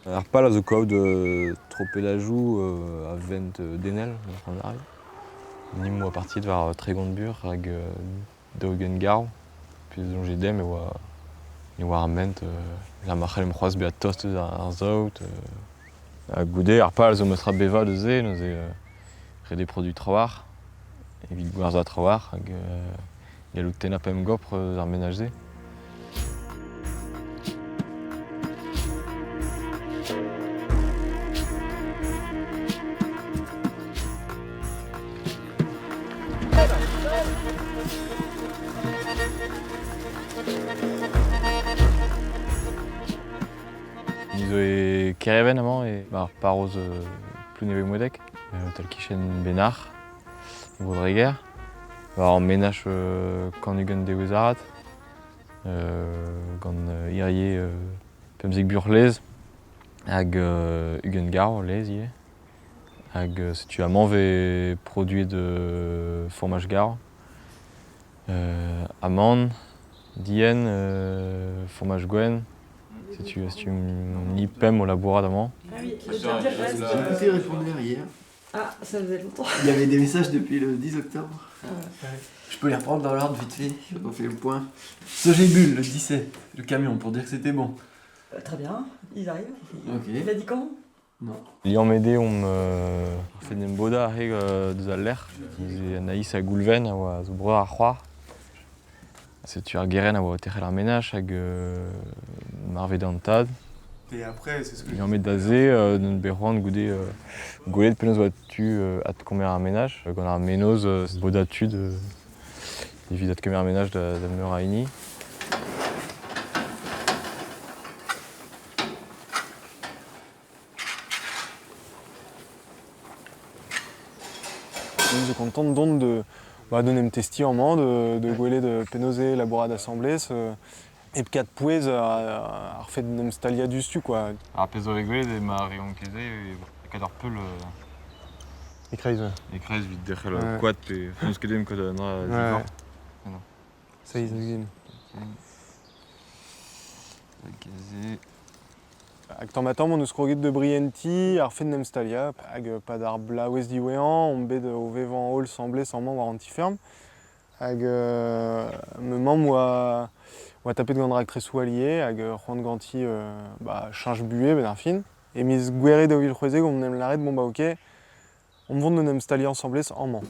Ar pal a zo kaout tropelajoù a vent denel, an arre. Ni 'moa partiet war 30 bur hag 40 garv. Pezh 'soñje demp e oa e oa ar ment la ma c'hallemp c'hoazh bezañ tost eus ar saout. Ha goude ar pal zo meus ra bevañ neuze, neuze ret eo produiñ trawalc'h evit gwerzhañ trawalc'h hag gallout tennañ pemp gopr eus ar menaj-se. Ni zo e Kereven amañ, e ar parroz Plounevez-Moedeg, tal-kichen Benac'h, e Bro-Dreger. War ar menaj Kanugent Dewezarat, gant hirie 15 buoc'h-laezh hag 20 garv laezh ivez. Hag setu amañ 'vez produet formaj garv, amann, dienn, formaj gwenn. Setu setu ni pemp o labourat amañ. J'ai écouté répondeur hier. Ah, ça faisait longtemps. Il y avait des messages depuis le 10 octobre. Je peux les reprendre dans l'ordre vite fait, on fait le point. Sogébul, le 17, le camion pour dire que c'était bon. Très bien, ils arrivent. Ok. Il a dit quand Non. Liammet eo omp fet en em bodañ aze deus al lec'h. Neuze Anaïs ha Goulven a oa zo breur ha c'hoar. Setu ar gerent a oa o terc'hel ar menaj hag marvet an tad. Et après, c'est ce que Liammet da se, n'on bet c'hoant goude gwelet penaos oa tu adkemer ar menaj. Gant ar mennozh bodañ tud evit adkemer ar menaj da meur a hini. Nous zo kontant dont de ba, d'en em testiñ amañ, de, de gwelet penaos eo labourat asambles, hep kat pouez ar fed d'en em staliañ diouzhtu quoi. Ar pezh zo bet gwelet eo ma reont ket se, lakaat ur peul E-kreiz, ouais. e-kreiz evit derc'hel koad pe n'eus ket ezhomm kaout un dra digor. Seizh ugent. Hag aze. Hag tamm-ha-tamm on eus kroget da brientiñ ar fed d'en em staliañ hag pad ar bloavezh diwezhañ omp bet o vevañ holl asambles amañ war an ti-feurm. Hag ma mamm oa oa tapet gant raktresoù allier hag c'hoant ganti bah, cheñch buhez benn ar fin. E miz Gouere 2016 on en em lâret bon bah ok, on vont d'en em staliañ asambles amañ.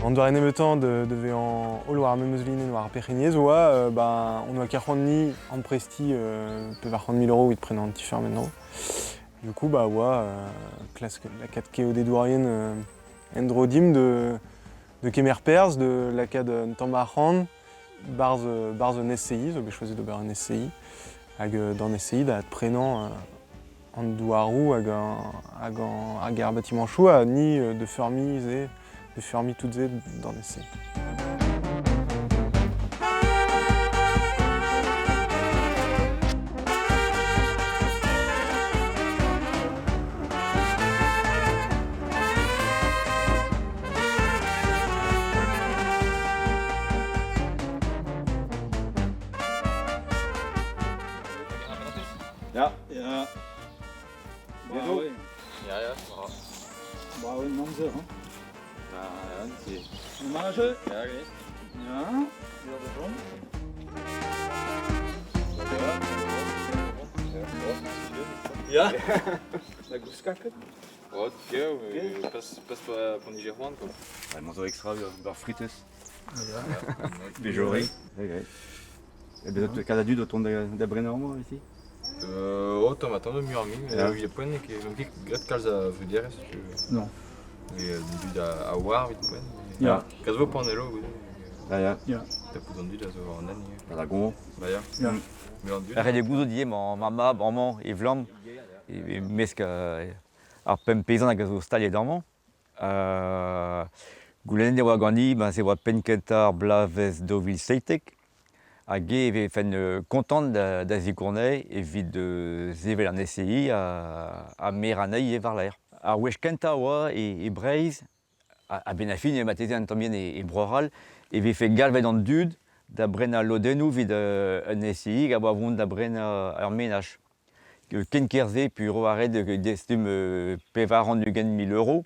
An doare nemetañ de vezañ holl war ar memes linenn war ar perc'henniezh oa ben, on oa ket c'hoant-ni amprestiñ 400 000 euros evit prenañ an ti-feurm en-dro. Du coup, bah, oa klask lakaat keodedourien en-dro dimp de, de kemer perzh, de lakaat un tamm arc'hant barzh, barzh un SCI, zo bet choazet d'ober un SCI, hag d'an SCI da adprenañ an douaroù hag, hag, hag ar batimañchoù ha ni de feurmiñ se, de feurmiñ tout se d'an SCI. Ja. Ja. Bah ouais. Ja, ja. Bah ouais, non, hein. Ah, ja, Marge Ja, okay. Ja. Ja. La gouskaket Oh, ok, passe, passe pas pour Niger quoi. Ouais, manzo extra ur fritez. Pejori. E bezañ kalz a dud o tont da brenañ amañ ici? Oh, tamm ha tamm muioc'h mui. Ja. poent eo ket ket graet kalz a vruderezh. Non. Et dud a oar evit poent. Ja. Kalz vo panello goude. Ja, ja. Ja. Tapout an dud a zo war an hent. Da goñv. Ba ya. Ja. Mais an dud. Ret eo gouzout ivez ma mab amañ e vlamm e mesk ar pemp peizant hag a zo staliet amañ. Goulennet e oa ganin ma 'z e oa penn-kentañ ar bloavezh 2017. Hag e vefen kontant da zigourne evit sevel an SCI ha merañ anezhi ivez war-lerc'h. Ar wech kentañ oa e Breizh, a-benn ar fin eo marteze un tamm bihan e Bro-C'hall, e vefe galvet an dud da brenañ lodennoù evit un SCI hag a oa vont da brenañ ur menaj. Ken ker-se p'eo a ret dastum 420 000 euros.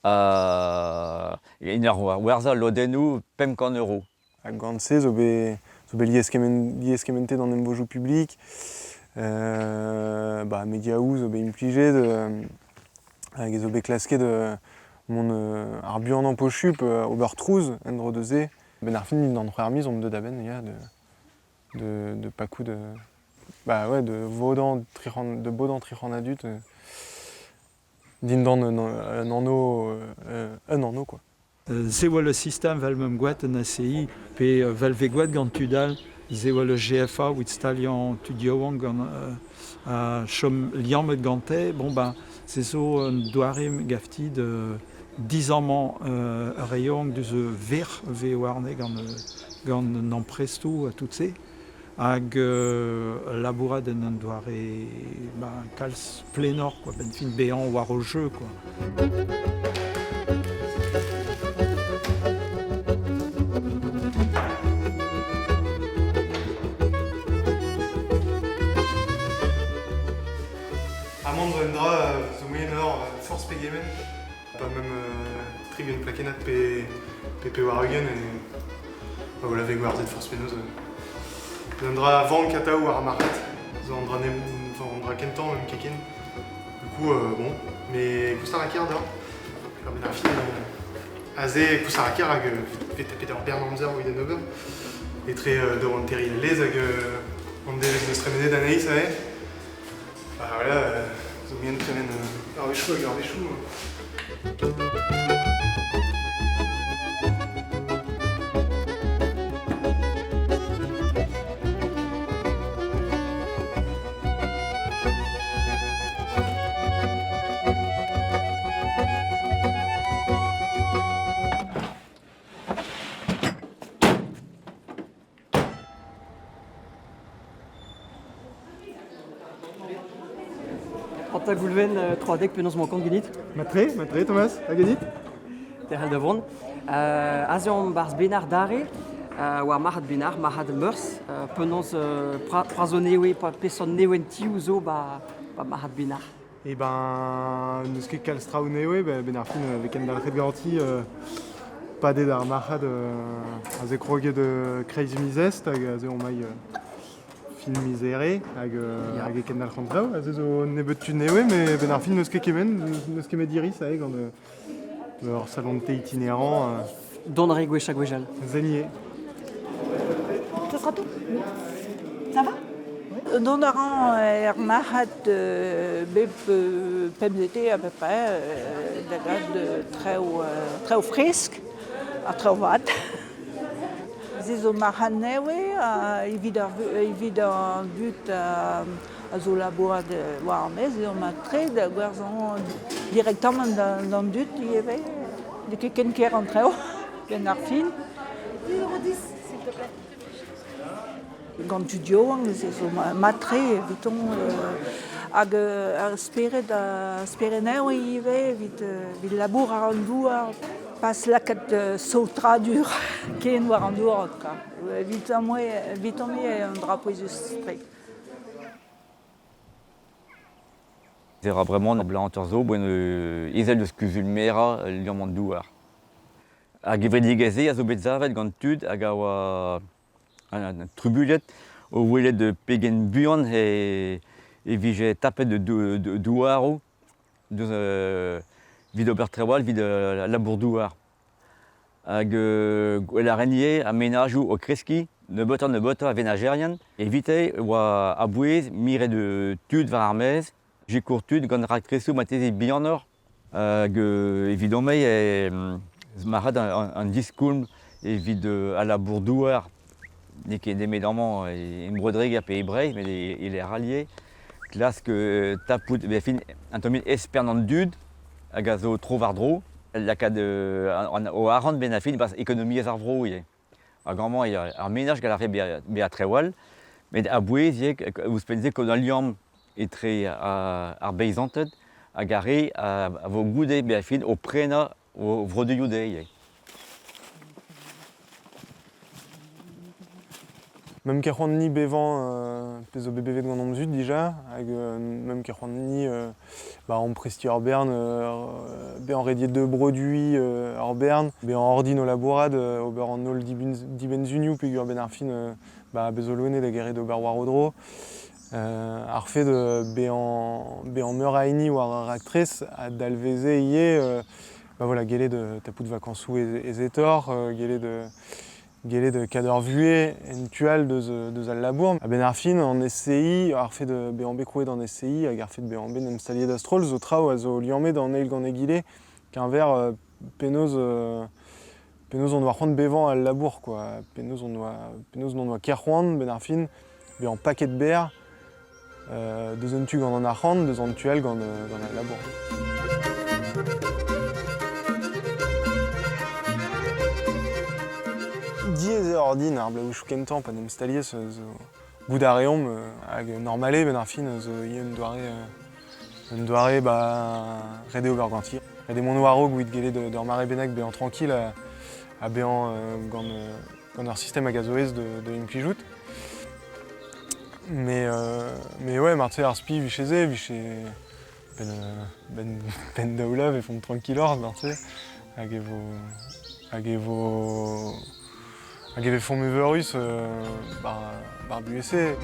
En ur werzhañ lodennoù 500 euros. Ha gant se zo bet zo bet lieskementet an emvodoù publik, ba mediaoù zo bet implijet hag ez zo bet klasket mont ar buanañ posupl ober trouz en-dro da se. Benn ar fin dindan c'hwec'h miz omp deuet a-benn ya de pakout bah ouais de vodañ 300 de bodañ 300 a dud dindan un anv un anv quoi. Se oa le sistem vel meump gwraet en ACI pe vel vez gwraet gant tud all, se oa le GFA evit staliañ tud yaouank gant ha chom liammet gante. Bon ben se zo un doare gavti da dizammañ ar re yaouank deus verc'h vez warne gant gant an amprestoù ha tout se. Hag labourat en un doare ben, kalz plaenoc'h quoi, benn fin bezañ war o jeu quoi. Amañ zo un dra zo moaien ur forzh pegement, pas même 60 plakennad pe pe 80 et bah voilà, vez gwerzhet forzh penaos. Un dra vank atav war ar marc'had, zo an dra nem enfin, an dra kentañ même ket ken. Du coup, bon, mais koust a ra ker deoc'h. A-benn ar fin, aze koust a ra ker hag vez tapet ur bern amzer evit en ober. Etre daou hanter al lez hag an devezh deus tremenet anezhi, ça va. Bah voilà, zo bien tremen ar wechoù hag ar wechoù. Anta Goulven, Troadec, penaos emañ kont ganit? Matre, matre Thomas, ha ganit? Derc'hel da vont. Aze omp barzh Benac'h Dare, war marc'had Benac'h, marc'had Meurzh. Penaos pra zo newe, peseurt newentioù zo ba, ba marc'had Benac'h? Eh ben, n'eus ket kalz traoù nevez, ben ar fin vez kendalc'het ganti padet ar marc'had aze kroget kreiz miz Est hag aze on mailh fin miz Here hag, hag e kendalc'h an traoù. Aze zo nebeut tud nevez, mais ben ar fin n'eus ket kement, n'eus ket met diris aze gant ur salon de thé itinérant. Dont a ray gwech ha gwech all. Zenier. Ça sera tout? Ça va? Dont a ran er marc'had bep pemzete à peu près da gad traoù traoù fresk ha traoù vat. Se zo marc'had nevez evit ar evit an dud a zo labourat war ar maez eo mat-tre da gwerzhañ direktamant d'an dud ivez. N'eo ket ken ker an traoù benn ar fin. 10,10 s'il te plaît. Gant tud yaouank se zo mat-tre eviton hag ar spered ar spered nevez ivez evit evit labour àr an douar pas lakaat saotradur ken war an douar kwa. Eviton-me eo un dra pouezus-tre. Se ra bremañ bloaz zo boen ezel eus kuzul-merañ liamm an douar. Ar gevredigezh-se a zo bet savet gant tud hag a oa trubuilhet o welet pegen buan e vije tapet douaroù deus evit ober traoù all evit labour-douar. Hag gwell a ren ivez ar menajoù o kreskiñ nebeutoc'h-nebeutañ a venajerien. Evite e oa a-bouez miret tud war ar maez, sikour tud gant raktresoù marteze bihanoc'h. Hag evidon-me eo marc'had an diskoulm evit al labour-douar n'eo ket nemet amañ e Bro-Dreger pe e Breizh met e lec'h all ivez. Klask tapout fin un tammig espern an dud hag a zo tro-war-dro, lakaat o arc'hant benn ar fin e-barzh ekonomiezh ar vro ivez. Hag amañ eo ar menaj gall a rae bezañ trawal, met a-bouez ivez ouzhpenn-se kaout al liamm etre ar beizanted hag ar re a vo goude bezañ fin o prenañ o vroduioù dezhe ivez. Meump ket c'hoant ni bevañ pezh zo bet bevet gant hon zud dija hag meump ket c'hoant ni ba amprestiñ ur bern, bezañ rediet da broduiñ ur bern, bezañ ordin o labourat, ober an holl dibenn-sunioù peogwir 'benn ar fin ba bez zo loened hag e ret ober war o dro. Ar fed bezañ meur a hini war ar raktres a dalveze ivez ba voilà gellet tapout vakañsoù aezetoc'h, gellet Gellet kad ur vuhez en tu all deus al labour. A-benn ar fin, an SCI, ar fed bezañ bet krouet an SCI hag ar fed bezañ bet en em staliet a-stroll zo traoù a zo liammet an eil gant egile keñver penaos penaos on oa c'hoant bevañ al labour quoi. Penaos on oa penaos n'on oa ket c'hoant 'benn ar fin bezañ paket berr deus un tu gant an arc'hant, deus an tu all gant gant al labour. Diaes eo ordin ar bloavezhioù kentañ pa 'n em staliez zo goût a reomp hag normal eo 'benn ar fin zo ivez un doare un doare ba ret eo ober ganti. Ret eo mont war-raok evit gellet d'ur mare bennak bezañ tranquille ha bezañ gant gant ur sistem hag a zo aes da implijout. Mais, mais ouais, marteze ar spi 'vije se, 'vije benn, benn, benn daoulav e font tranquilloc'h marteze hag e vo hag e vo hag e vefomp eürus 'bar buhez-se.